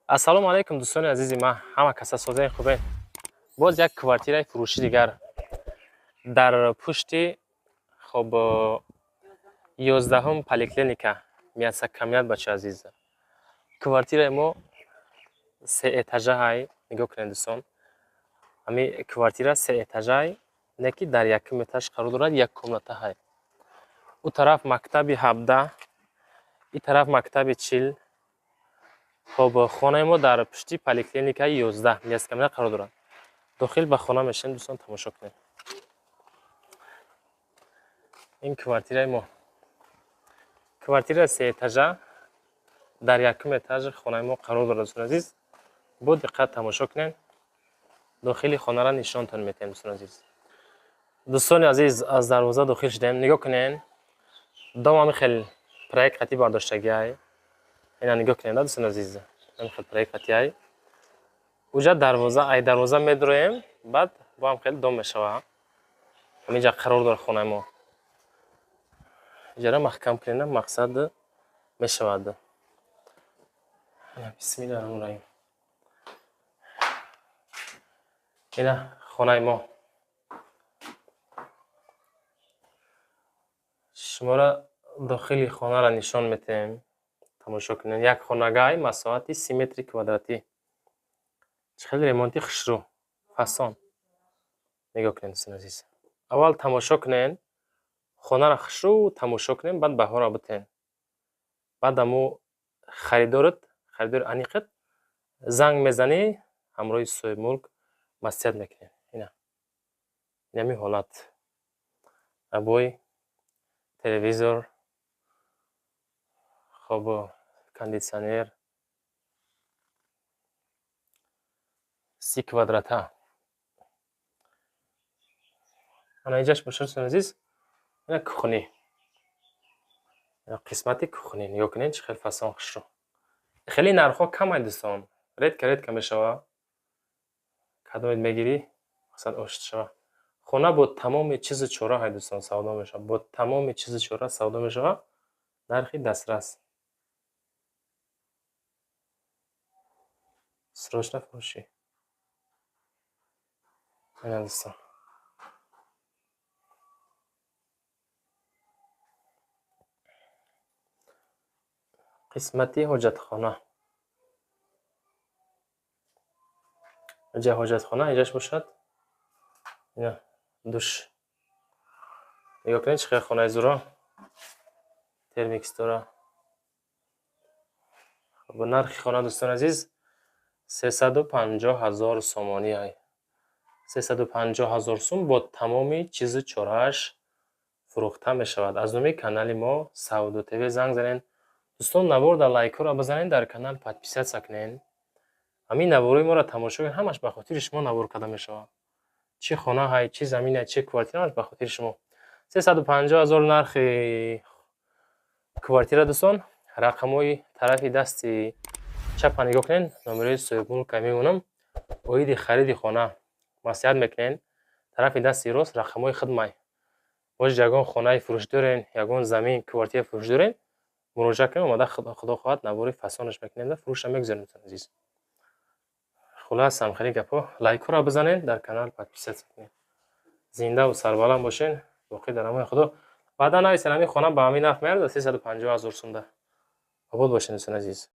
Ассалому алайкум, дӯстони азизи ман, ҳама каса созаи хубе. Боз як квартираи фурӯшӣ дигар дар пушти, хоб, 11-ум поликлиника, мясокомбинат. Бачаи азиз, квартираи мо се этажаҳай. Нигоҳ кунед, дӯстон, ҳами квартира се этажаҳай, не ки дар якум этаж қарор дорад, як комнатаҳай. Ӯ тараф мактаби 17, ин тараф мактаби 40. Хоб, хонаи мо дар пушти поликлиникаи 11, мясокомбинат қарор дорад. Дохил ба хона мешавем, дӯстон, тамошо кунед. Ин квартираи мо, квартира се этажа, дар якум этажи хонаи мо қарор дорад. Дӯстони азиз, бо диққат тамошо кунед, дохили хонаро нишонтон метиҳем, дӯстони азиз. Дӯстони азиз, аз дарвоза дохил шудем. Нигоҳ кунед, дом ҳами хел проект қатӣ бардоштагиай. Ина нигоҳ кунед, дӯстони азиз, ҳами хел проект қатиай. Уҷа дарвоза, ай дарвоза медроем, баъд бо ҳам хел дом мешава. Ҳаминҷа қарор дорад хонаи мо. Иҷара маҳкам кунед, мақсад мешавад. Бисмилла раҳмони раҳим. Ина хонаи мо. Шуморо дохили хонаро нишон метиҳем, тамошо кунед. Як хонагай, масоҳати 30 метри квадратӣ. Чӣ хеле ремонти хушрӯ, фасон. Нигоҳ кунед, дӯстони азиз, аввал тамошо кунед хонаро, хушрӯ тамошо кунед, баъд баҳоро битен. Баъд аму харидорат, харидори аниқат занг мезанӣ, ҳамроҳи соҳибмулк маслиҳат мекунед. Ина инами ҳолат: обой, телевизор, хоб, кондитсионер, 30 квадрата. Ана инҷаш бошад, дӯстони азиз, ина кухни, қисмати кухни. Нигоҳ кунед, чӣ хел фасон, хушрӯ. Хеле нархҳо камай, дӯстон, редко редко мешава. Кадомед мегирӣ, мақсад ошт шава. Хона бо тамоми чизу чора ҳай, дӯстон, савдо мешава, бо тамоми чизу чора савдо мешава, нархи дастрас, срочно фурӯшӣ. Ина, дӯстон, қисмати ҳоҷатхона. Инҷа ҳоҷатхона, инҷаш бошад, ина душ. Нигоҳ кунед, чӣ хел хонаи зуро, термикс дора. Нархи хона, дӯстони азиз, 350 000 сомонӣ ай. 350 000 сум бо тамоми чизу чорааш фурӯхта мешавад. Аз номи канали мо Савдо ТВ занг занед. Дӯстон, навор дар лайкҳоро бизанед, дар канал подписаться кунед. Ҳамин наворои моро тамошо кунед, ҳамаш ба хотири шумо навор карда мешавад. Чӣ хона ҳай, чӣ замин ҳай, чӣ квартира, ҳамаш ба хотири шумо. 350 000 нархи квартира, дӯстон. Рақамҳои тарафи дасти чапа нигоҳ кунед, номерои соҳибмулка мемонам. Оиди хариди хона маслиҳат мекунед. Тарафи дасти рост рақамҳои хидмай. Боз ягон хонаи фурӯш дорен, ягон замин, квартира фурӯш дорен, муроҷиат кунед, омада, худо хоҳад, навори фасонаш мекунем, фурӯшам мегузорем, дӯстони азиз. Хулас, ҳамхели гапҳо. Лайкҳоро бизанед, дар канал подписаться кунед. Зиндаву сарбаланд бошен, боқӣ дар амони Худо. Баъдан нависен, ҳамин хона ба ҳамин нарх меарзад, 350 000 сумда. Обод бошед, дӯстони азиз.